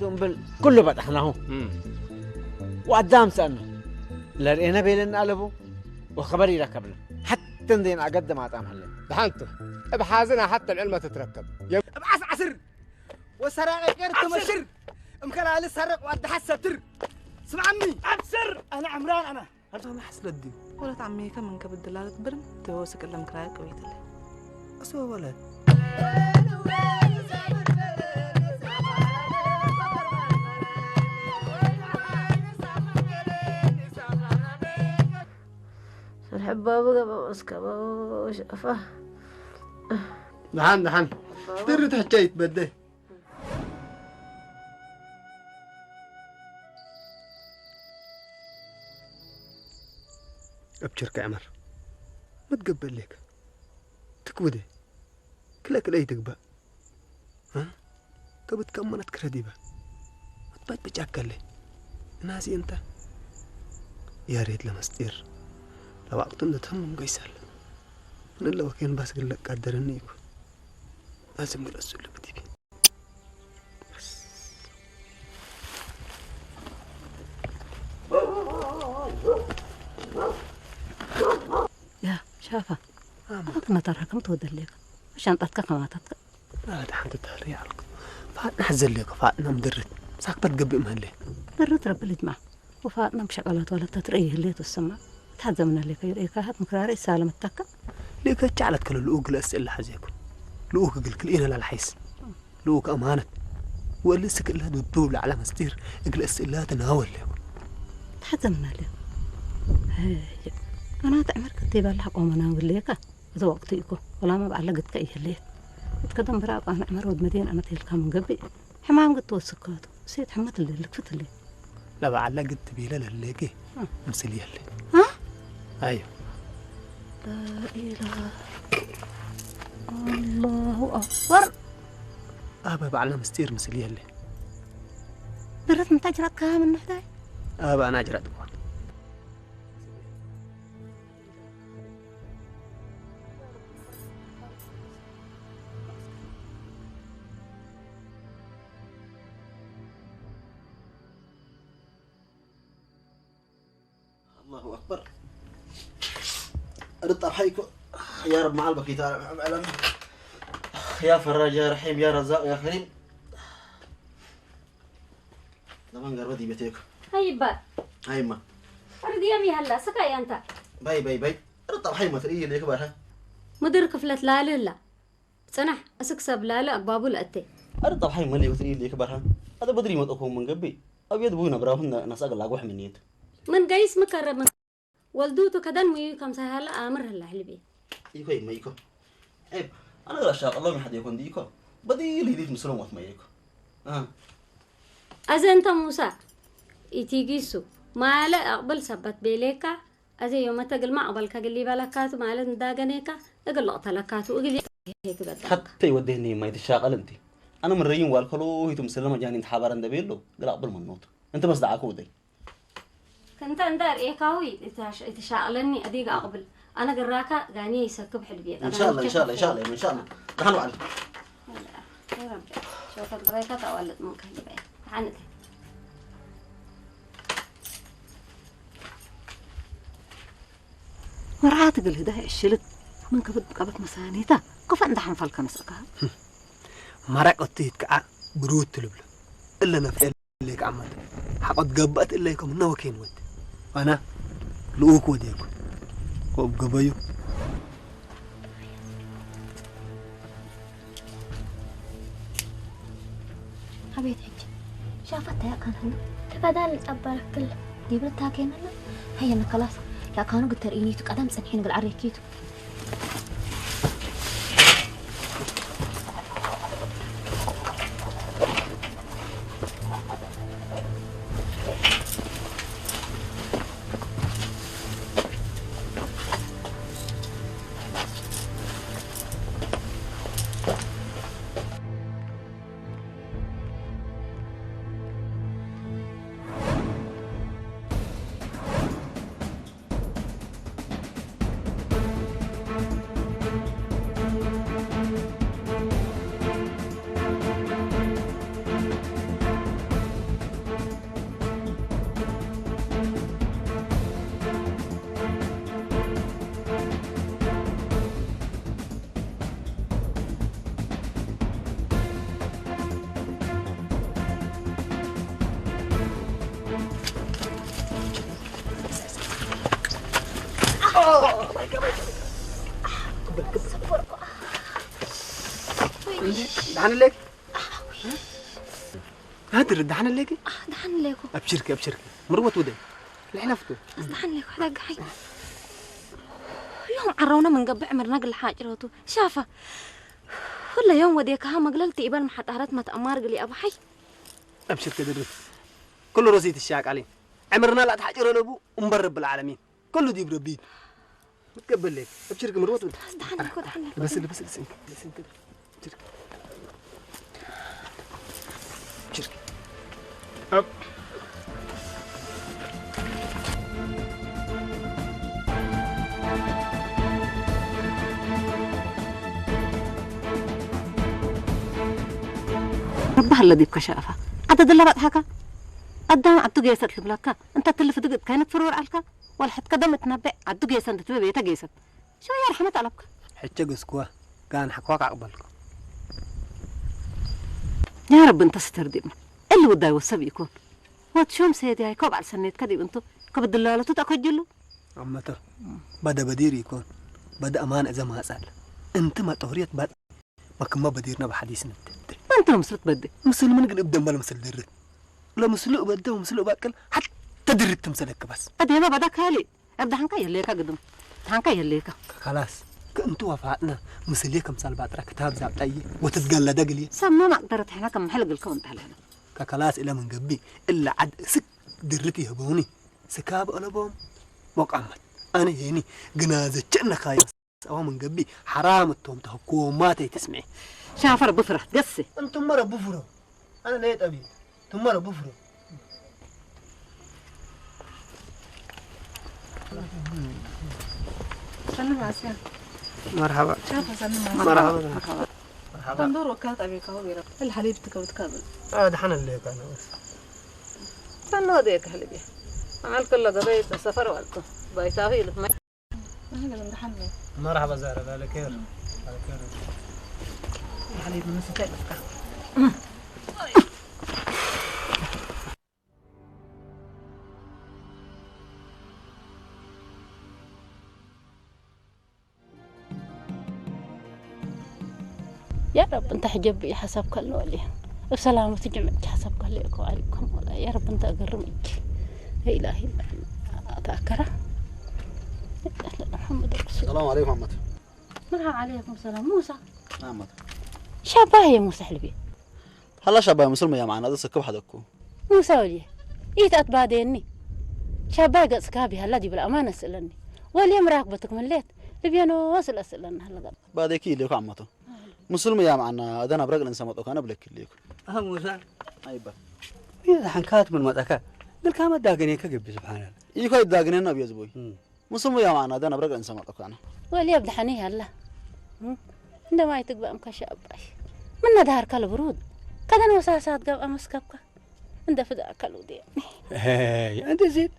እምብል ኩሉ በጣሕናሁ። ወኣዳም ሰእና ለርእየነ ቤለና ኣለቡ ወኸበር ይረከብና። ሓተን ዜና ኣገደ ማጣም ሃለ። ብሓንቱ እብ ሓዝና ሓተ ልዕልመ ትትረከብ። እብ ዓስዓስር ወሰራቂ ገር ትመሽር እምከላል ሰረቅ ዋድሓት ሰትር። ስምዓኒ ኣብስር ኣነ ዕምራን ኣነ ኣርዛና ሓስለዲ። ወለት ዓመይ ከም እንከብድላ ልትብርም ተወስቅ ለምክራይ ቅቤትለ። እሱ ወለት ስልሕባቡ ገበ እስከ ሸፋ። ደሓን ደሓን። ድርት ሕቻ ይትበደይ። እብ ችርከ ዕመር ምትገበእ ሌከ ትክብደ ክለ ክለ ይትግባእ። እ? ከብት ከመነት ክረዲበ ምትበጭበጫ ከለ እናዚ እንተ ያሬት ለመስጢር ለባቅቱን ለተምም ገይሳለ ምን ለወኬን ባስ ግለቅ ቀደረኒ ይኩ። ባዝም ግለጹ ልብቲቢ። ያ ሻፋ፣ ኣንተ መታርካ ከም ትወደለካ ሻንጣትካ ከማታትካ። ኣታ ሓንቲ ተህሪ ኣልኩ። ፋጥና ዘሌኮ ፋጥና ምድርት ሳክበት ገብእ መለ። ድርት ረብል ጅማ ወፋጥና ብሸቀላት ዋላ ተትርኢ ይህሌት ወሰማ። ታዘምና ሌከ ይርእካ ሃት ምክራሪ ሳለመታካ። ሌከ ቻለት ከለ ልኡ ግለስ እላ ሓዜኩ። ልኡ ክግልክል ኢነ ላልሓይስ። ልኡክ ኣማነት ወሊ ስክእላ ድዱ ላዕላ መስጢር እግለ እስእላ ተናወል። ተሓዘምና ለ። ኣና ተዕመር ከተይባላ ቆመና ውለየካ። እዚ ወቅቱ እኮ ወላማ በዓላ ግትካ ይህለየት። እትከደም ብራቅ ኣነ ዕመር ወድ መድየን ኣነ ተይልካ ምን ገብእ። ሕማም ግት ወስካቱ ሴት ሕመት ልልክፍት ለ። ለበዓላ ግት ቢለ ለለጌ እ። ምስል የለ። እ? ኣዮ። ላኢላሃ ኣላሁ ኣክበር። ኣበ ባዕልና ምስጢር ምስል የለ። ብረት እንታይ ጅራት ከሃ ምንሕታይ? ኣበ ኣና ጅራት እኳ። الله أكبر. رد طرحيكو. يا رب مع البكيت، يا رب العالمين. يا فراج، يا رحيم، يا رزاق، يا كريم. لمن قربت يبتيكو. هاي با. هاي ما. أرد يا مي هلا، سكا يا أنت. باي، باي، باي. رد طرحيما تري ليك برها. مدير كفلة لا لا لا. ጽናሕ፣ እስክ ሰብ ላለ ኣግባቡ ለእቴ። ኣረ ጠብሓይ መን ይወት ኢል ይክበርሃ። ኣደ በድሪ መጠኹ ምን ገቢ። ኣብ የድ ቡይ ነብራሁን ነሳቅ ላጉሕ ምን የት። ምን ገይስ ምከረብ ምን ወልዱ ቱ ከደን ሙዩ ከም ሳይሃለ ኣምር ህላ ህልቢ። ይኮ ይመይኮ። ኤብ፣ ኣነ ግራ ሻቅ ሎም ይሓድ ይኮን ዲኮ። በዲ ሊዲት ምስሎም ወት መይኮ። ኣሃ። ኣዘ እንተ ሙሳ ኢቲጊሱ ማለ ኣቕብል ሰበት ቤሌካ። ኣዘ ዮመተ ግልማ ኣቕበልካ ግሊ በለካቱ ማለት እንዳገኔካ እግል ለቕተለካቱ እግል ትበጣካ። ሓተይ ወደህኒ ማይ ትሻቐል እንቲ። ኣነ ምረይን ዋልከሎ ሂቱ ምስለ መጃኒን ተሓባረ እንደቤሎ ግል ኣቕብል መኖቱ። እንተ በስ ደዓከ ወደይ። ክንተ እንተ ርእየካዊ ትሻ-፣ ትሻቕለኒ ኣዲግ ኣቕብል። ኣነ ግራካ ጋኒ ይሰክብ ሕልብየ። إن شاء الله، إن شاء الله، إن شاء الله، إن شاء الله. ደሓን ዋዕል። ሸፈት ግራይካ ተዋለጥ ምን ከህልበየ። ተሓንተ። መርዓት ግልህዳ ዕሽልት ምን ከብድ ቀበት መሳኔታ ኮፋ እንዳ ሓንፋልካ ነስእካ። ማራቅ እትሂት ከዓ ብሩት ትልብሉ እለ ነፍኤል ለይክ ዓመት ሓቆት ገብአት እለይኮም እነ ወኬን ወድ ኣና ልኡክ ወዴኩ ወብ ገበዩ። ኣቤት ሕጂ ሻፈት ታያቃን ህና ተባዳል ጸበረክል ዲብርታ ኬነላ። ሃየ ንከላስ ላካኑ ግተር ኢኒቱ ቀደም ጽንሒን ግል ዓሬኪቱ። ደሓን ኣለኪ? ናድር ደሓን ኣለኪ? ደሓን ኣለኩ። ኣብሽርኪ፣ ኣብሽርኪ። ምርወት ውደ። ልሕለፍቱ። ደሓን ኣለኩ፣ ሕደግሓይ። ዮም ዓረውና መንገብዕ ምርና ግልሓጭረቱ። ሻፋ። ሁለ ዮም ወዴካሃ መግለልቲ ኢበል መሓጣረት መተኣማር ግሊ ኣባሓይ። ኣብሽርኪ ድርፍ። ኩሉ ሮሲት ይሻቃሊ። ዕምርና ላትሓጭሮ ለቡ እምበር ረብል ዓለሚን። ኩሉ ዲብ ረቢ። ምትቀበለክ። ኣብሽርኪ ምርወት ውደ። ደሓን ኣለኩ፣ ደሓን ኣለኩ። በስ፣ በስ፣ በስ። ረባህ ኣለ ዲብካ ሸኣፋ ዓደ ደላ ባጥሓካ ኣዳም ዓዱ ገየሰት ልብለካ እንተ ትልፍ ድግጥ ካይነት ፍርወር ኣልካ ዋላ ሕትከ ደም እትናበዕ ዓዱ ገየሰ እንድትበ ቤተ ገየሰት ሸወያ ርሕመት ኣለብካ። ሕቸ ገስኩዋ ጋን ሓኳክ ኣቕበልኩ። ያ ረቢ እንተ ስተር ዲብና እሊ ውዳይ ወሰብ ይኮን ወትሾም ሰየድያይኮ በዓል ሰኔትከ ዲብ እንቱ ክብድላለቱ ተከጅሉ። ኣመተ በደ በዲር ይኮን በደ ኣማን እዘ ማጻል እንቲ መጦርየት በ መክማ በዲርና በሓዲስ ንብትል። መንተ ምስልት በደ። ምስል ምን ግን እብደን በለ ምስል ድርት ለምስሉ እበደ ወምስሉ እባቅል ሓተ ድርት ትምሰለክ ባስ። ኣዴማ በዳ ካሊ። ኣብ ደሓንካ የለየካ ግድም። ደሓንካ የለየካ። ከላስ፣ ከእንቱ ወፋእና፣ ምስልየ ከምሳል ባጥራ ክታብ ዛብጣየ፣ ወትትገለደ ግልየ። ሰማ ማቅደረት ሕና ከም ሕል ግልከ ወንታለህና። ከከላስ እለ ምን ገቢ፣ እለ ዓድ እስክ ድርት ይህበውኒ። ስካብ ኦለቦም፣ ሞቃመት። ኣነ ሄኒ፣ ግና ዘቸእነካዮ። ጸዋ ምን ገቢ፣ ሓራም እቶም ተህኮማተይ ትስምዒ። ሻፈር ብፍራት ገስ። እንቱም መረ ብፍሮ። ኣነ ነየ ጠቢ። ቱመረ ብፍሮ። ሰኒ ማስያ። መርሓባ። ሻፈ ሰኒ ማስያ። መርሓባ። መርሓባ። መርሓባ። ተንዶር ወካ ጠቢ ካው ቢራ። እል ሓሊብ ትከብት ከብል። ኣድሓነ ለካ ነው። ሰኒ ወደ ከህልብ። ኣመል ከሎ ገበይ ሰፈር ዋልኩ። ባይታዊ ይልፍ። መርሓባ ዛራ፣ ላለ ኬር፣ ላለ ኬር። ሓሊብ ንምስታይ በቃ። يا رب، انت حجب يا حسب كله لي. السلامة تجمع حسب كله يكو عليكم ولا. يا رب، انت أقرم إيك. لا إله إلا الله. أتأكره. محمد رسول. السلام عليكم عمتي. مرحبا عليكم السلام. موسى. عمتي. شابه يا موسى حلبي. هلا شابه مسلم يا معنا، هذا سكب حدكو. موسى ولي. إيت أتباديني. شابه قد سكابي هلا دي بالأمانة سألني. ولي مراقبتك من ليت. لبيانو وصل أسألنا هلا قد. ባዴኪ ኢለኩ ዓመቶ። ምስልሙ እያ መዓና፣ እደን ኣብ ረግለን ሰመጦ ካነ ብለኪ ኢለኩ። ኣህ ሙሳ። ኣይባ። ይህ ሓንካት ምን መጠካ? ግልካ መዳገኔ ከግቢ ስብሓናላ። ኢኮ ይዳግኔን ኣብ የዝቦይ። እም። ምስልሙ እያ መዓና፣ እደን ኣብ ረግለን ሰመጦ ካነ። ወሊ ኣብ ደሓነ ያላ። እም። እንደማይ ትግባእም ካሻ ኣባይ። ምን ነዳሃርካ ለብሩድ? ከደን ወሳሳት ጋብ ኣመስከብካ። እንደ ፍዳ ኣካል ውዲያ። ሄይ፣ እንደ ዚድ።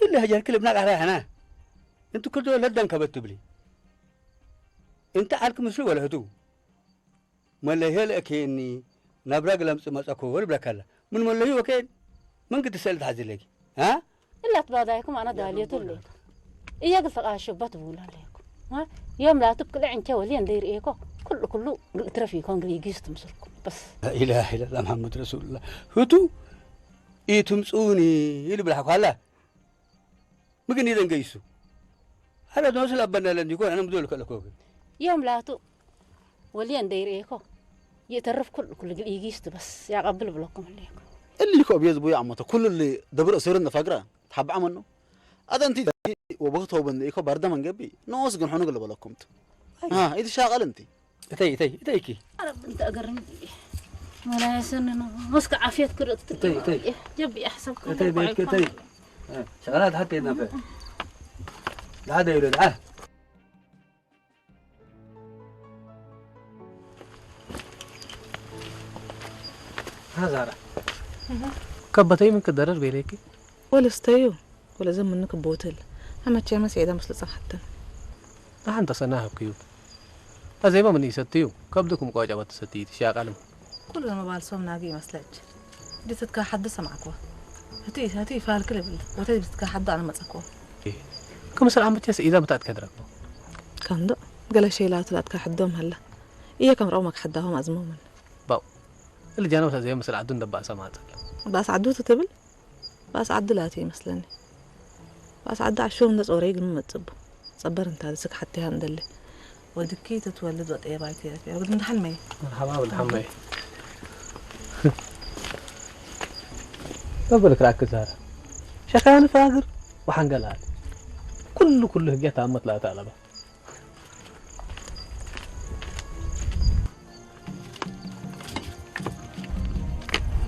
ይለ ሀጀር ክልብ ናቃራ ያና። እንት ክልዶ ለደን ከበት ትብሊ። እንተ ዓልክ ምስሉ ወለህቱ። መለሄ ለእከየኒ፣ ናብ ራግ ለምጽእ መጸኮ ወልብለካላ። ምን መለሂ ወከየን? ምን ክትሰእል ትሓዝለኪ? ሃ? እላት ባዳይኩም ኣነ ዳልየቱ ኣለይኩ። እየ ግል ተቃሽበት ብውላ ኣለይኩ። ሃ? ዮም ላቱ ብክልዕ እንቸ ወልየ እንደይርእየኮ፣ ኩሉ ኩሉ ግል ትረፍ ይኮን ግል ይጊስ ትምስልኩ። በስ። ላኢላሃ ኢለላህ መሐመድ ረሱሉላህ። ህቱ ኢትምጽኡኒ ይልብላሕኳላ። ምግን ይደንገይሱ። هذا نوصل أبنا لن يكون أنا مدول كل كوكب. يوم لا تو. ولي أن داير إيكو. يترف كل، كل قل إيجيست بس. يا قبل بلوكم الليكو. اللي يكو أبيض بوي عمته. كل اللي دبر أسير النفقرة. تحب عمنه. هذا أنت وبخت هو بند إيكو بردا من قبي. نوص قن حنق اللي بلوكم تو. ها، إذا شاغل أنت. እተይ፣ እተይ፣ እተይ፣ እኪ። ኣረ፣ ብንተ ኣገርም። ወላ የሰንኖ። መስከ ዓፍየት ክርእ ትትል። እተይ፣ እተይ። ጀቢ ኣሕሰብ እተይ፣ ቤት እኮ እተይ። ኣይኮነን። እ፣ ሸቐላት ሓቂ ነፈ። ደሓ ደይሉ፣ ደሓ። ሃዛራ። እህ። ከበተይ ምን ክደረር ቤለኪ? ወለስተዩ። ወለዘ ምንክ ቦትል። ኣመቼ መስ ዒዳ ምስሉ ጸንሓተን። ደሓን ተሰናህብክዩ። ኣዜባ ምን ይሰትዩ? ከብድኩም ቋጫ ባትሰትዩ ትሻቃልም። ኩሉ መባልሶም ናጊ ይመስለች። ዲትትካ ሓዲ ሰማዕክዎ። እቲ፣ እቲ ይፋልክል ይብል። ወተይ ብትትካ ሓዲ ኣነ መጸክዎ። ክምስል ኣመቼስ ኢዛ ብታትከ ድረክቦ። ከንዶ፣ ገለ ሸይላ ትላትካ ሕዶም ሀላ። እየ ከም ረው መክሐዳሆም ኣዝሞምን። ባው። እልጃና ብታ ዘየ ምስል ዓዱ እንደባእሰ ማጸል። ባስ ዓዱ ትትብል? ባስ ዓዲ ላቲ ይመስለኒ። ባስ ዓዲ ዓሾም እንደ ጾረይ ግን መጽቡ። ጸበር እንታ ዝስክ ሓቲሃ እንደለ። ወድኪ ተትወልድ ወጠየባይ ትያት። ወግድ እንደ ሓልመይ። መርሓባ ወልድ ሓመይ። ተበልክ ራክ ዛራ። ሸካን ፋግር ወሓንገላት። ኩሉ ኩሉ ህግያ ታመት ላታ ኣለባ።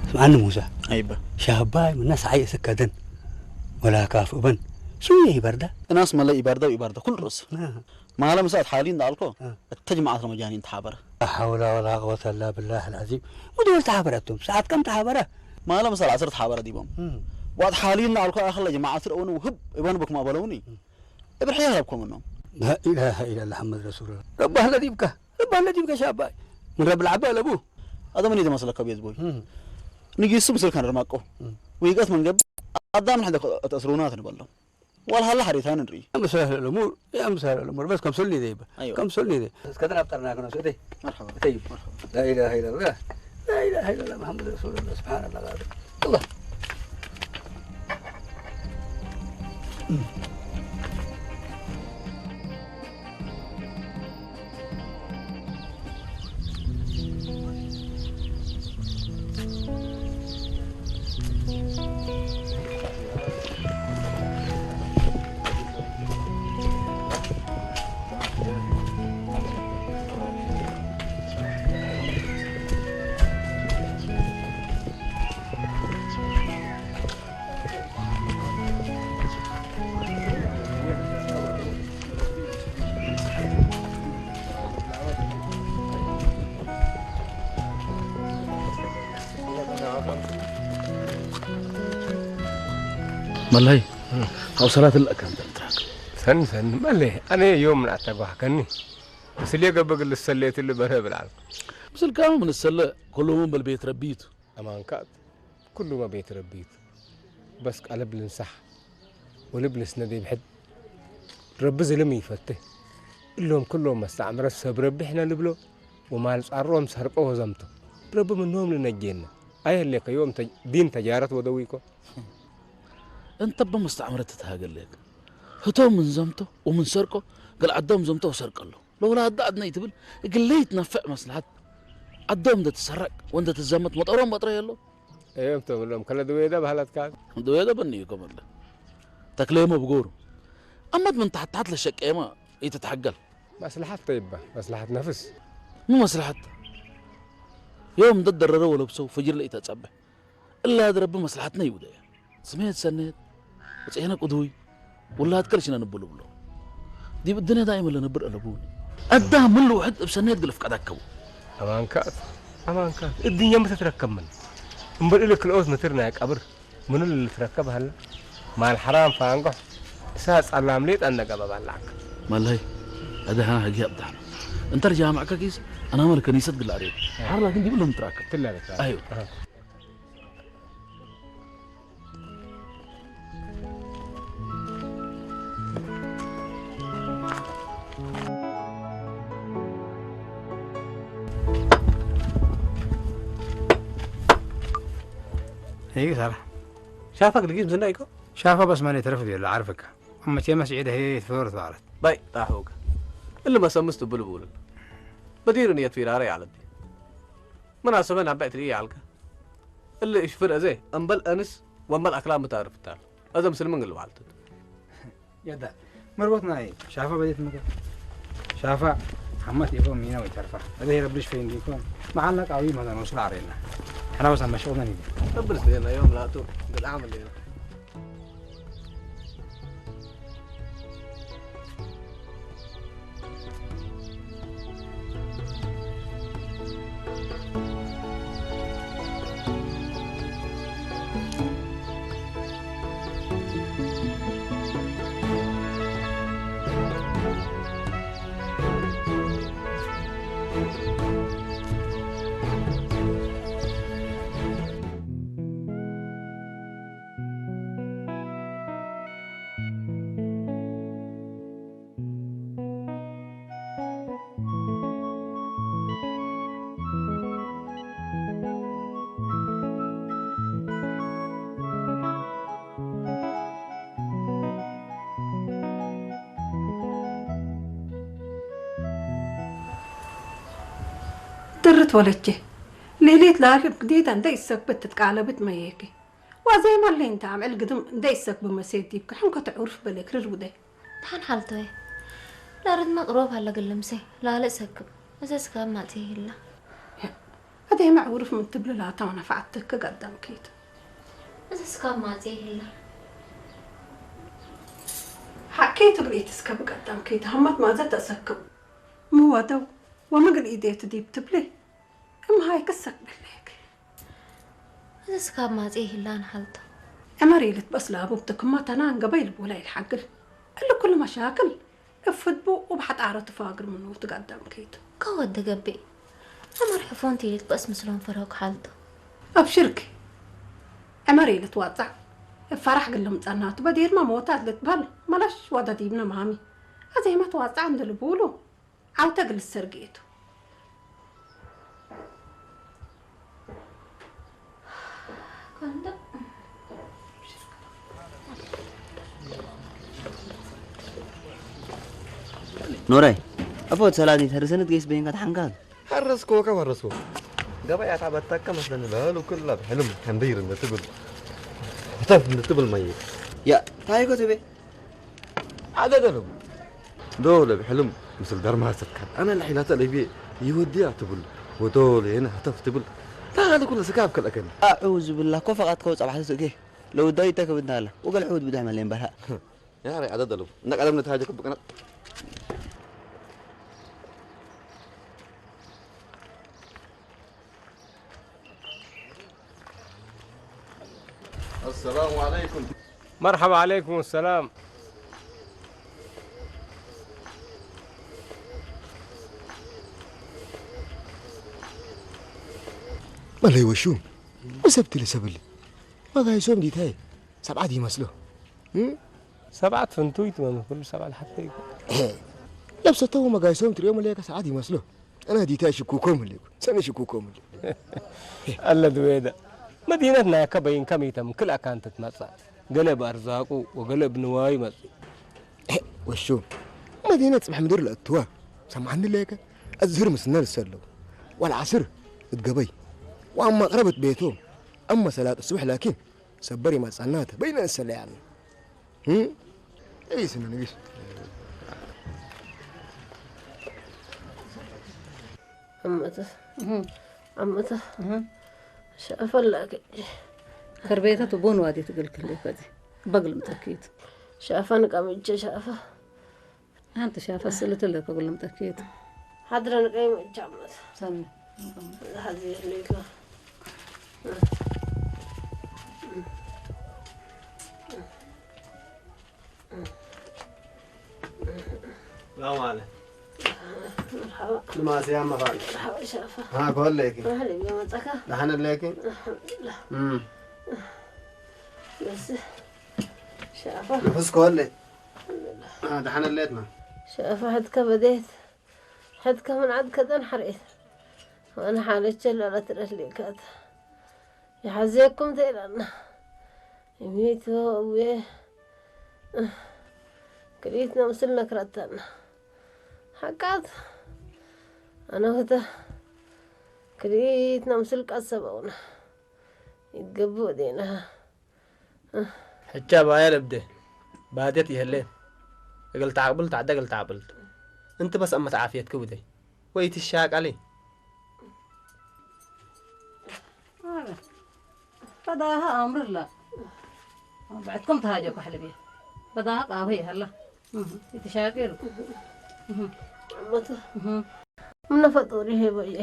ስምዓኒ ሙሳ። ኣይበ። ሻባይ ምና ሰዓይ እስከደን ወላ ካፍእበን። ሱየ ይበርዳ። እናስ መለ ይበርዳ ይበርዳ ኩል ርስ። እ። ማለ ምሳት ሓሊ እንዳልኮ እ። እተጅማዓት ረመጃኒ እንተሓበረ። ላ ሓውላ ወላ ቁወተ ኢላ ብላህ ኣልዓዚም። ሙደወል ተሓበረ ኣቱም። ሰዓት ከም ተሓበረ። ማለ ምሳል ዓሰርተ ሓበረ ዲቦም። እ። ዋት ሓሊ እንዳልኮ ኣኸለ ጀማዓት ረኡኑ ህብ እበን ብክማ በለውኒ። እ። እብርሕ ያረብኮም ነው። ላኢላሃ ኢላላህ መሐመድ ረሱሉላህ። ረባህ ለዲብካ፣ ረባህ ለዲብካ ሻባይ። ምን ረብ ልዓባ ለቡ። ኣደም እኔ ተመስለካ ቤት ቦይ። እም። ንጊሱ ምስልካ ንርማቆ። እም። ውይቀት መንገብ ኣዳም ንሕደ ተእስሩና ትንበሎ። ዋልሃላ ሓሬታ ንርኢ። يا مسهل الأمور، يا مسهل الأمور، بس كم سلني ذي بقى. أيوة. كم سلني ذي. እስከ ተናብጠርና ከነሱ እተይ። መርሐባ። እተይ። መርሐባ። لا إله إلا الله. لا إله إلا الله محمد رسول الله. سبحان الله العظيم. الله. መላይ፣ ሓው ሰላት ለካ እንተ ትራክ። ሰኒ፣ ሰኒ፣ መለይ፣ ኣነ ዮም ናተጓህከኒ። ስሌ ገብግል ሰሌትል በረ ብላል። ምስል ካሙ ምን ሰለ፣ ኩሉ ምን በል ቤት ረቢቱ። ኣማንካት፣ ኩሉ ማ ቤት ረቢቱ። በስ ቃልብ ልንሳሕ፣ ወልብ ልስነድ ይብሕድ። ረቢ ዝልም ይፈትህ። እሎም ኩሎም መስተዕምረት ሰብ ረቢ ሕነ ልብሎ፣ ወማል ጻሮም ሰርቆ ወዘምቶ። ረቢ ምንሆም ልነጀየና። ኣየሌከ ዮም ተ-፣ ዲን ተጃረት ወደዊኮ። እንተ በመስተዕምረት ትትሃገለክ። ህቶም ምን ዘምቶ ወምን ሰርቆ፣ ገል ዓዶም ዘምቶ ወሰርቀሎ። ለውላ ኣደ ኣድነይ ትብል፣ እግለይ ትነፍዕ መስልሓት። ዓዶም እንደ ትሰረቅ ወእንደ ትዘመት መጠሮም መጥረ የሎ። እዮም ተብሎም፣ ከለ ድዌደ ባህላትካ። ድዌደ በኒ እዩ ከመለ። ተክሌሞ ብጎሩ። ኣመት ምን ታሕት ታሕት ለሸቀየማ ይትትሓገል። መስልሓት ተይባ፣ መስልሓት ነፍስ። ምን መስልሓት? ዮም እንደ ደረረ ወለብሰው ፈጅር ለኢተጸብሕ። እላ ድረቢ መስልሓትና ይውደያ። ስሜት ሰኔት፣ ወጽኤነ ቅዱይ፣ ውላድ ከልሽና ንብሉ ብሎ። ዲብ እድነ ዳይመ ለነብር ኣለቡኒ። ኣዳ ምን ልውሕድ እብ ሰኔት ግልፍ ቀዳከቡ። ኣማንካት፣ ኣማንካት፣ እድኛ ምተትረከብ ምን። እምበር እለ ክልኦት ምትር ናይ ቀብር፣ ምኑ ልትረከብ ሃላ። ማል ሓራም ፋንጎሕ፣ እሳ ጸላም ሌጥ ኣነገባብ ኣላክ። መለይ፣ ኣደ ሓና ሕጊ ኣብዳሕና። እንተር ጃማዕ ከጊስ፣ ኣናመር ከኒሰት ግላሬ። ሓር ላኪን ዲብሎም ትራከብ። ትላለች። ኣዩ። ኣሃ። هي صراحة. شافك لقيت مزنقكم؟ شافه بس ماني ترفد ولا عارفك. أما شي مسعيد هي يتفورت بعرف. باي، طاحوك. اللي ما سمست بلبول. بدير نية في راري على دي. مناسبة نبعت لي على. اللي إيش فرق زي، أمبل أنس، وأمبل أكلام متعرف تعال. هذا مسلم من قلب عالتد. يدا، مربوطنا إيه؟ شافة بديت مكة. شافة، حمد يفهم مينا ويتعرفها. هذا هي ربلش فين ديكون. معلق أوي مثلًا وصل علينا. إحنا بس مشغولنا نيجي. ربلش لينا يوم لا تو، بالعمل لينا. ድርት ወለቼ፣ ሌሊት ላልብ ግዴታ እንደ ይሰክብት ትትቃለብት መየኪ። ዋዜማ ለይንተ ኣምዕል ግድም እንደ ይሰክብ መሴት ዲብክ ሕንከ ትዑርፍ በሌክ ርር ውደ። ታን ሓልቶየ። ላርድ መቅሮብ ሃለ ግልምሴ፣ ላለ እሰክብ። እዘ ስካብ ማጽ ይህላ። ኣደይ መዕውርፍ ምን ትብል ላታ ወነፈዓትክ ቀደምኪት። እዘ ስካብ ማጽ ይህላ። ሓቂ ትግሪት እስከ ብቀደምኪት ሃመት ማዘ ተሰክብ። ምወደው ወምግል ኢዴት ዲብ ትብሊ። እምሃይ ክሰክ ብሌክ። እዘ ስካብ ማጽ ይህላ ንሓልቶ። ዕመር ኢልት በስ ላቡብ ትክማ ተናን ገበይ ልቦላ ይልሓግል። እሊ ኩሉ መሻክል እፍድቡ ወብሓጣረ ትፋግር ምኑ ትጋዳም ከይቱ። ከወደ ገብእ። ዕመር ሕፎን ትይልት በስ ምስሎም ፈረው ክሓልቶ። ኣብሽርክ። ዕመር ኢልት ዋጻዕ። እብ ፈራሕ ግልም ጸናቱ በዲርማ ሞታት ልትበል መለሽ ወደ ዲብነ ማሚ። ኣዘይማ ተዋጻዕ እንደ ልቡሉ። ዓውተ ግልስ ሰርግኤቱ። ኖራይ፣ ኣፎት ሰላዲ ተርሰነት ገይስ በይንካ ተሓንካል። ሓረስኮ ካብ ሓረስኮ። ገበያ ታበተካ መስለኒ በሉ ኩላ ብሕልም ከምደይር እንትብል። ህተፍ እንትብል ማየ። ያ፣ ታይኮ ትቤ? ዓደደሉ። ዶ ለብሕልም ምስል ደርማሰት ካል ኣነ ለሒላተ ለይቤ ይወድያ ትብል። ወዶ ለየነ ህተፍ ትብል። ታሊ ኩሉ ስካብ ከልአከኒ። ኣዑ ዝብላ ኮ ፈቃት ከው ጸባሕተ ስእኬ። ለውዳይ ይተከብ እንታለ። ወገል ሑድ ብድሕ መለየን በርሃ። ያሬ ዓደደሉ። እነ ቀደም ነታጀ ክብቅና። السلام عليكم. መርሓባ ዓለይኩም ሰላም። መለይ ወሹ፣ መሰብቲ ልሰብሊ። መጋይሶም ዲታይ፣ ሰብዓት ይመስሎ። እም? ሰብዓት ፍንቱይ ትመም፣ ኩሉ ሰብዓት ሓፍተይ። ለብሰተው መጋይሶም ትሪኦም ለካ ሰብዓት ይመስሎ። ኣነ ዲታይ ሽኩኮም ለኩ፣ ሰኒ ሽኩኮም ለ። ኣለ ድዌደ። መዲነት ናያካ በይንካ ሚተም፣ ክል ኣካንት ትመጻ። ገለ ብኣርዛቁ፣ ወገለ ብንዋዩ መጽ። ወሹ፣ መዲነት ጽባሕ ምድር ለእትዋ። ሰማዕኒ ለካ፣ ኣዝህር ምስና ልሰለው። ዋላ ዓስር፣ እትገበይ። ወኣማ ቅረበት ቤቶም። ኣማ ሰላት ጽባሕ ላኪን፣ ሰበር ይመጻናተ፣ በይነ እንሰለያና። እም? እይ፣ ስነ ንግስ። ኣመተ፣ ኣመተ፣ ሸፈላ ከጂ። ከርቤተ ትቦን ዋዲ ትገልክል ከዚ። በግልም ተኪት። ሸፈን ቀምቼ ሸፈ። ኣንቲ ሻፈ ስልትለ ከጉልም ጠኪት። ሓድረን ቀይ መጫመት። ሰሚ። ሓዚ ይህልይካ። ሰላም ኣለ። መርሓባ። ንማስያ መኻን። መርሓባ ሻፈ። ሃ፣ ኮለይኪ። ማህሊ መጸካ። ደሓን ኣለኪ? ኣልሓምዱሊላህ። እም። በስ ሻፈ። ንፍስ ኮለይ። ኣልሓምዱሊላህ። ኣ፣ ደሓን ኣለትና። ሻፈ ሕትከ በዴት። ሕትከ ምን ዓድ ከጠን ሓርኤት። ወእነ ሓለቸ ለላ ትረስሊካት። ይሓዝየኩም ተይላና። ይሚቶ እዌ። ክልኢት ነምስል ነክረተና። ሓቃት። ኣነ ወተ ክልኢት ነምስል ቀሰበውና። ይትገብእ ዴና። ሕቻ ባያ ለብደ። ባደት ይህለ። እግል ተዓቅብል ተዓደ እግል ተዓቅብል። እንት በስ ኣመት ዓፍየት ክብደይ። ወይ ትሻቃሊ። ኣረ፣ ፈዳሃ ኣምርላ። ብዕትኩም ተሃጀኩ ሕልብየ። ፈዳሃ ቃሁ ይሃላ። እህ፣ ይትሻቂሩ። እህ። ኣመተ። እህ። ምነ ፈጡር ይሄ በየ።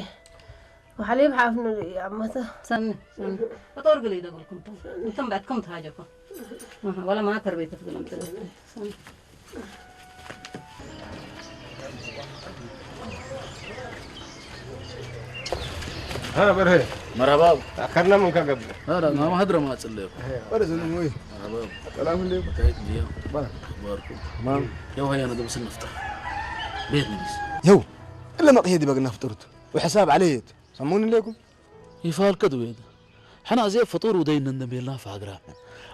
ወሓሊብ ሓፍኑ ልእየ ኣመተ። ሰኒ፣ ሰኒ። ፈጡር ግሊ ይደግልኩም። እንቱም ብዕትኩም ተሃጀኩ። እህ፣ ወላ ማከር ቤት ትግለም ትለ። ሰኒ። ሃ፣ በርሀ። መርሃባ። ኣከርና ምን ከገብር? ኧረ፣ ማማ ህድረ ማጽለዩ። ኧረ፣ ዘኑ ወይ። መርሃባ። ሰላም እንዴ? ከይት ዲያ? ባ። ባርኩ። ማም። ያው ሀያ ነገር ስንፍጠር። ቤት ንጊስ። የው፣ እለ መቕየዲ በግና ፍጥሩት። ወሕሳብ ዓለየት። ሰሙን እንዴኩም? ይፋልከ ድዌድ። ሕና እዜ ፍጡር ውደይ ነንደቤልና ፋግራ።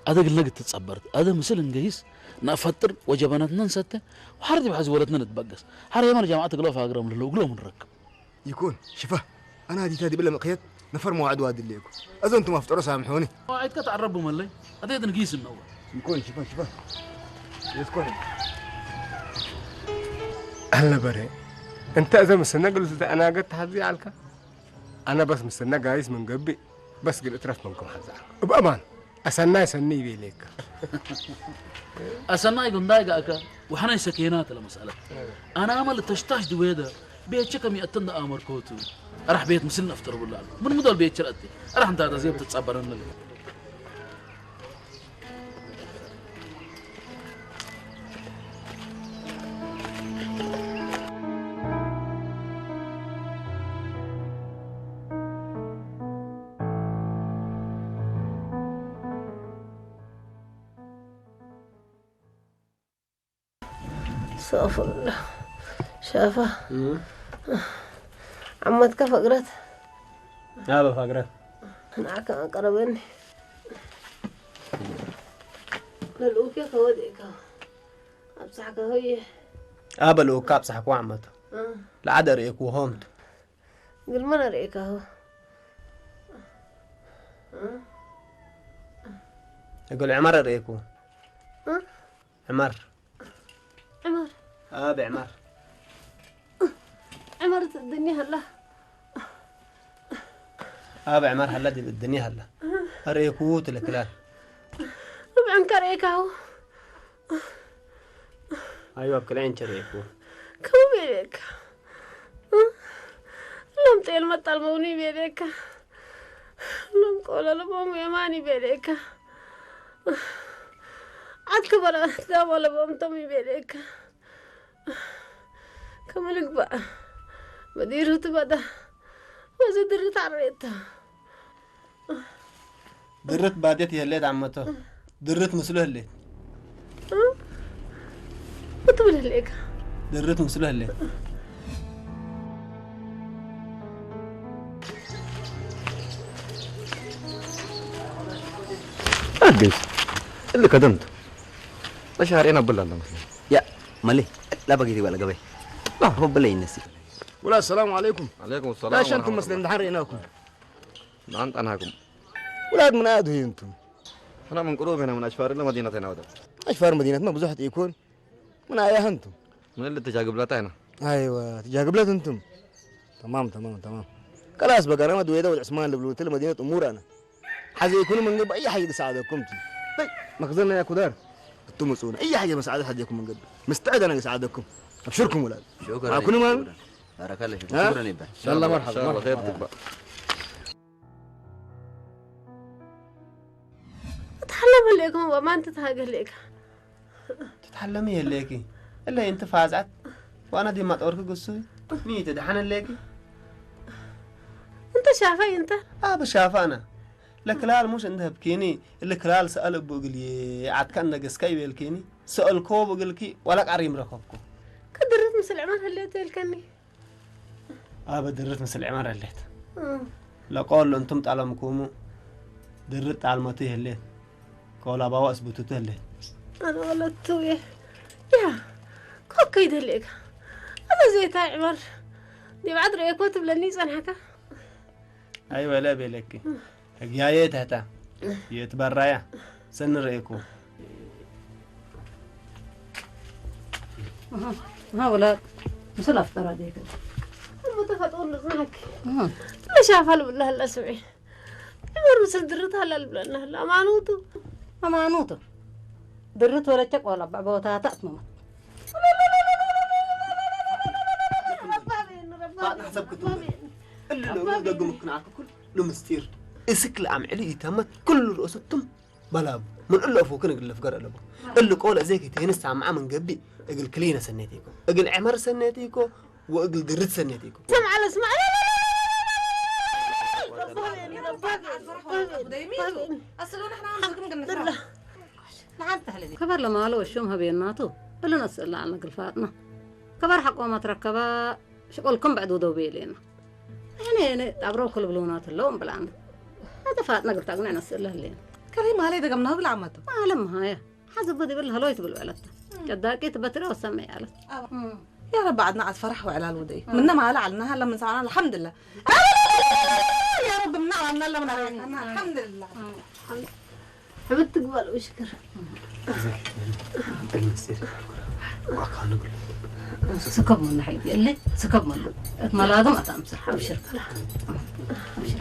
ኣደግልነግ ትጸበርት። ኣደ ምስል እንገይስ። ነፈጥር ወጀበነትነ ንሰተ። ወሓርቲ ብሓዚ ወለትነ ንትበገስ። ሓረ የማን ጃማዓት እግሎ ፋግራ ምልሎ እግሎ ምንረክብ። ይኩን፣ ሽፋ፣ ኣነ ኣዲታ ዲብለ ምኽየት ነፈር መዋዕድ ዋድሌኩ። ኣዞ እንቱም ኣፍጠሮ ሳምሖኒ። መዋዒድከ ተዓረቡ መለይ፣ ኣዴት ንጊስ እነወ። ይኩን፣ ሽፋ፣ ሽፋ። የስኮን። ኣለ በረ፣ እንተ እዘ ምስነ ግል ዝተኣናገድ ተሓዚ ኣልካ? ኣነ በስ ምስነ ጋይስ ምን ገብእ፣ በስ ግል እትረፍ መንኩም ሓዛ። እብ ኣማን። ኣሰናይ ሰኒ ይቤሌካ። ኣሰናይ ጉንዳይ ጋእካ፣ ወሓናይ ሰኬና ተለ መስኣለት። ኣነ ኣመል ተሽታሽ ድዌደ፣ ቤቸ ከም ይእትን ደኣመርኮቱ። ኣራሕ ቤት ምስል ነፍጠር ብላሉ። ምን ምዶል ቤቸ ለእቲ። ኣራሕ እንታ ተዜብ ትጸበረን። ሰፉላ ሸፋ እም። ዓመትካ ፈግረት ኣበ ፋግረት ንዓካ ኣቀረበኒ። ለልኡኬ ከወዴካ ኣብጻሕካ ሆየ ኣበ ልኡካ ኣብጻሕኩ ዓመቱ እ። ለዓደ ርእየኩ ሆምት ግልመን ኣርእየካ ሆ እግል ዕመር ኣርእየኩ እ። ዕመር ዕመር ኣብ ዕመር ዕመር ትእድኒ ሃላ ኣብ ዕመር ሃላ ዲብ እድኒ ሃላ ኣርእየኩ ትልክላል ርብዕንካ ርእየካ ሆ ኣዩ ኣብ ክልኤ እንቸ ርእየኩ ከመይ ቤለካ ሎም ጤል መጣል መውኒ ቤለካ ሎም ቆሎ ለቦም የማኒ ቤለካ ዓት ክበላ ዳባለቦም ቶም ይቤለካ። ከመ ልግባእ? መዲሩ ትበዳ። ወዚ ድርት ኣሬታ። ድርት ባዴት የህሌት ዓመቶ። ድርት ምስሉ ህሌት። እትብል ህሌካ። ድርት ምስሉ ህሌት። ኣዴስ፣ እልከ ደምቱ። መሻርኤን ኣበላና መስለኝ። ያ፣ መሌ፣ ላባጌት ይባል ገበይ። ላ፣ ሆ በለይ እነሲ። ولا السلام عليكم. عليكم السلام لا شنكم ورحمة مسلم الله. دحر يناكم. نعم، أناكم. ولاد من آدو أنتم؟ احنا من قروب هنا، من أشفار المدينة هنا وده. أشفار مدينة ما بزحت يكون. من آية أنتم؟ من اللي تجا قبلتنا. أيوة، تجا قبلت أنتم. تمام، تمام، تمام. خلاص بقى، أنا ما دويدا والعثمان اللي بلوت المدينة أمور أنا. حاجة يكونوا من قبل أي حاجة تساعدكم تي. طيب، مخزننا يا كدار. أنتم مسؤول. أي حاجة مساعدة حد يكون من قبل. مستعد أنا أساعدكم. أبشركم ولاد. شكرًا. معكم مان؟ شكرًا. بارك الله فيك. ها؟ شكرًا يا إبراهيم. إن شاء الله مرحبا، إن شاء الله مرحبا. خير تبقى. تتحلم عليكم وما أنت تهاجر لك. ትትሓለሚ የለኪ። እለ እንት ፋዝዓት ዋና ዲማ ጦርኪ ግሱይ። ሚ ትድሓን ኣለኪ። እንተ ሻፋይ እንተ። ኣብ ሻፋና። ለክላል ሙሽ እንደ ህብኪኒ፣ እለ ክላል ሰኣል እቡ እግልዬ፣ ዓትካ እንደገስካ ይቤልኪኒ፣ ሰኣልኮ ብእግልኪ፣ ዋላ ቃሪም ረከብኩ። ከድርት ምስል ዕማር ህሌት የልከኒ። ኣበ ድርት ምስል ዕማር ህሌት። እም። ለቆል እንቱም ጣለምኩሙ፣ ድርት ጣልመቱ ይህሌት። ከወላባዋ እስቡቱቱ ህሌት። ኣነ ወለቱ እየ። ያ፣ ኮከይ ደሌካ። ኣነ ዘይታ ዕማር። ዲብ ዓድ ርእየኮ ትብለኒ ይጸንሓካ። ኣይወለ ቤለኪ። ህግያየ ተህታ። የትበራያ። ሰኒ ርእየኩ። ሃ ውላድ፣ ምስል ኣፍጠራ ዴከ። እሞ ተፈጥሮ ልጽናሕኪ። እህ። ለሻፋ ልብላ ህላ ስምዒ። ዕመር ምስል ድርት ሃላ ልብለና ህላ። ኣማኑቱ። ኣማኑቱ። ድርት ወለቸ ቆላ ባዕ ቦታታ ኣትመማ። ፋጥና ሰብ ክትብል። እሉ ለውሉ ደግም ክናዓክ ኩሉ ምስጢር። እስክ ለኣምዕሊ ይተመት ኩሉ ርእሱቱም በላቡ። ምን እሉ ኣፉ ክንግለፍ ገር ኣለቡ። እሉ ቆለ ዘይክ ተንስ ሳምዓ ምን ገቢ እግል ክሊነ ሰኔት ይኮ። እግል ዕመር ሰኔት ይኮ። ወእግል ድርት ሰኔት ይኮ። ስምዓ ለስምዓ። ከበር ለማለ ወሹም ሀቤናቱ እሉ ነስእላ ኣነ ግልፋጥና። ከበር ሓቆማ ትረከባ ሽቆልኩም ብዕዱ ደው ቤሌና። ኣነ ኣነ ጣብረው ክልብሉና ትለው እምብላና። ኣተ ፋጥና ግልታ ግን ነስእላ ህሌና። ከለይ ማለይ ደገምና ብላ ዓመቱ። ማለም ሃያ። ሓዘቦ ዲብል ሃሎ ይትብል በለታ። እም። ቀዳቂ ትበትረ ወሰመ ያለት። ኣባ። እም። يا رب عدنا عاد فرح وعلال ودي. እም። منا ما على عنا هلا من سعنا الحمد لله. يا رب منا عنا لا من علينا. الحمد لله. እም። ሕብት ትግባል ሽክር። ስከብ ምን ሓይል የለ ስከብ ምን እት መላግም ኣታምስር ኣብሽር። ኣብሽር።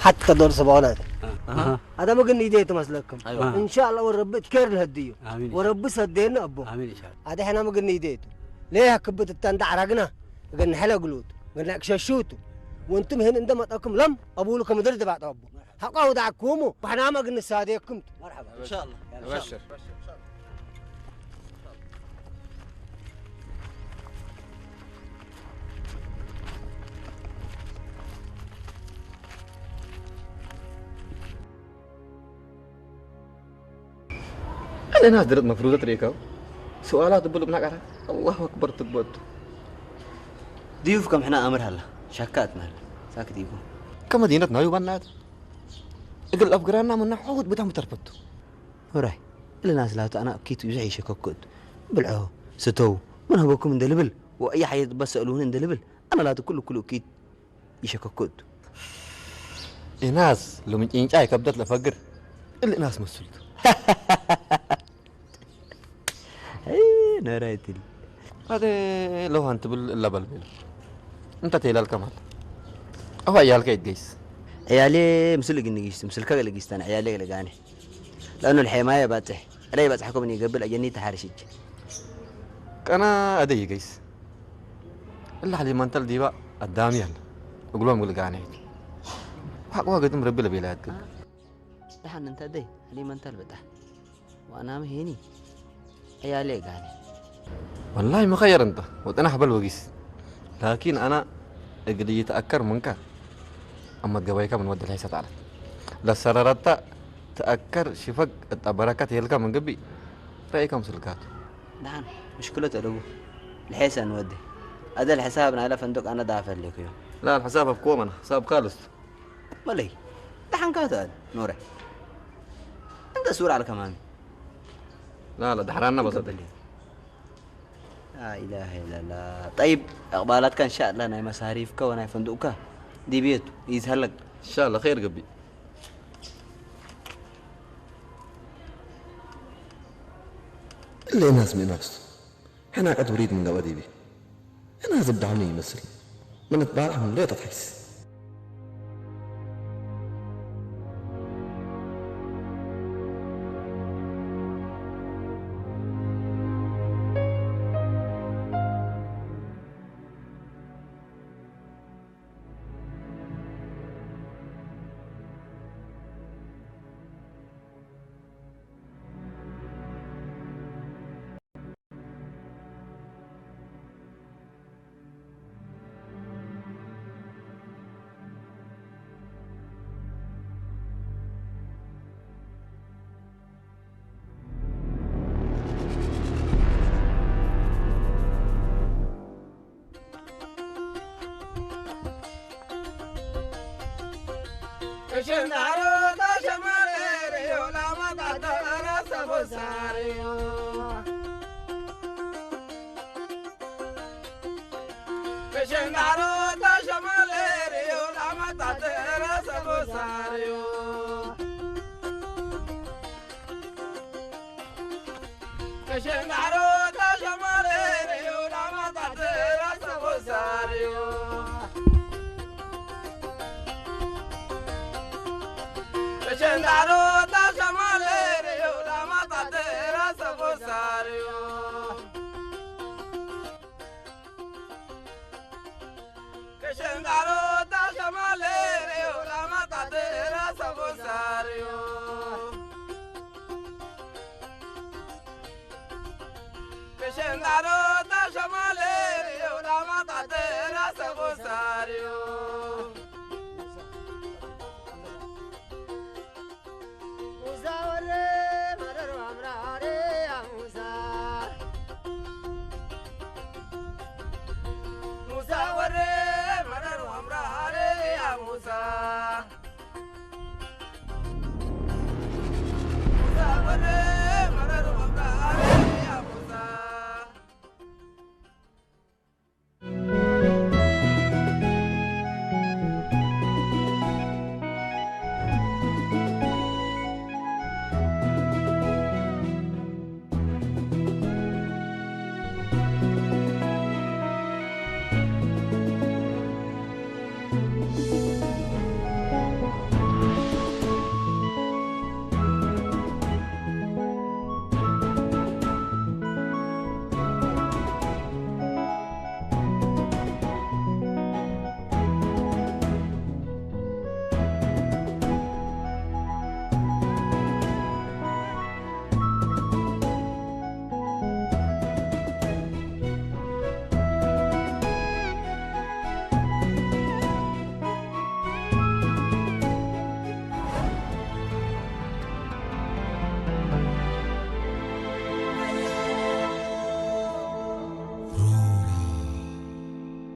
حتى دور سبعونات. أها. هذا ممكن يدي تمسلكم. أيوة. إن شاء الله ورب تكير الهديو. آمين. ورب سدينا أبو. آمين إن شاء الله. هذا إحنا ممكن يدي. ليه كبت التند عرقنا؟ قلنا حلا قلوت. قلنا اكششوتو. وانتم هنا عندما تأكم لم أبو لكم درد بعد أبو. حقه دعكومو. وإحنا ما قلنا ساديكم. مرحبا. إن شاء الله. إن شاء الله. أبشر. أنا ناس درت مفروضة تريكا. سؤالات تبلغ نقرة. الله أكبر تبوت. ضيوف كم حنا أمر هلا. شكات مهلا. ساكت يكون. كمدينة نايو بنات. እግል ኣብ ግራና ምና ዐውት ብዳም ተርፈቱ። ወራይ፣ እልናስ ላቱ ኣና እኪቱ ይብዝሕ ይሸከኩ እቱ። ብልዖ፣ ስተው፣ ምን ሀበኩም እንደ ልብል፣ ወእያ ሓየት በሰእሉን እንደ ልብል፣ ኣና ላቱ ኩሉ ኩሉ እኪት ይሸከኩ እቱ። እናስ ሎሚ ጭንጫ ይከብደት ለፈግር፣ እል እናስ መስልቱ። ነራይትል هذا لو هانت بال إلا بالبيل. أنت تيلال كمال. أهو عيالك يتقيس. عيالي مسل جنجيست، مسل كاغل جيستان، عيالي لقاني. لأنه الحماية باتح. ري باتح حكم إني قبل أجني تحرشج. كان أدي يقيس. إلا حلي ما أنت الديبا الداميان. أقولهم قلقاني. حق واقد مربي لبيلات قبل. دحن أنت أدي، حلي ما أنت البتح. وأنا مهيني. عيالي قاني. والله مخير أنت، وأنا حبل وقيس. لكن أنا أقدر يتأكر منك. أما تقبيك من ود الحيسة تعالى. لا سررت تأكر شفق التبركات يلقى من قبي. رأيك مسلكات. دحن، مشكلة أدبو. الحيسة نودي. هذا الحساب نالا فندق أنا دافع لك يوم. لا، الحساب بكوم أنا، حساب خالص. ملي. دحن كاتل، نوري. أنت سور على كمان. لا، لا، دحرانا بس. قبلي. لا إله إلا الله. طيب، إقبالاتك إن شاء الله ناي مصاريفك وناي فندقك. دي بيت، يسهلك. إن شاء الله خير قبي. اللي ناس من ناس. حنا قد وريد من قبل ديبي. أنا زبدة عمي يمثل. من تبارح من ليه تضحيس.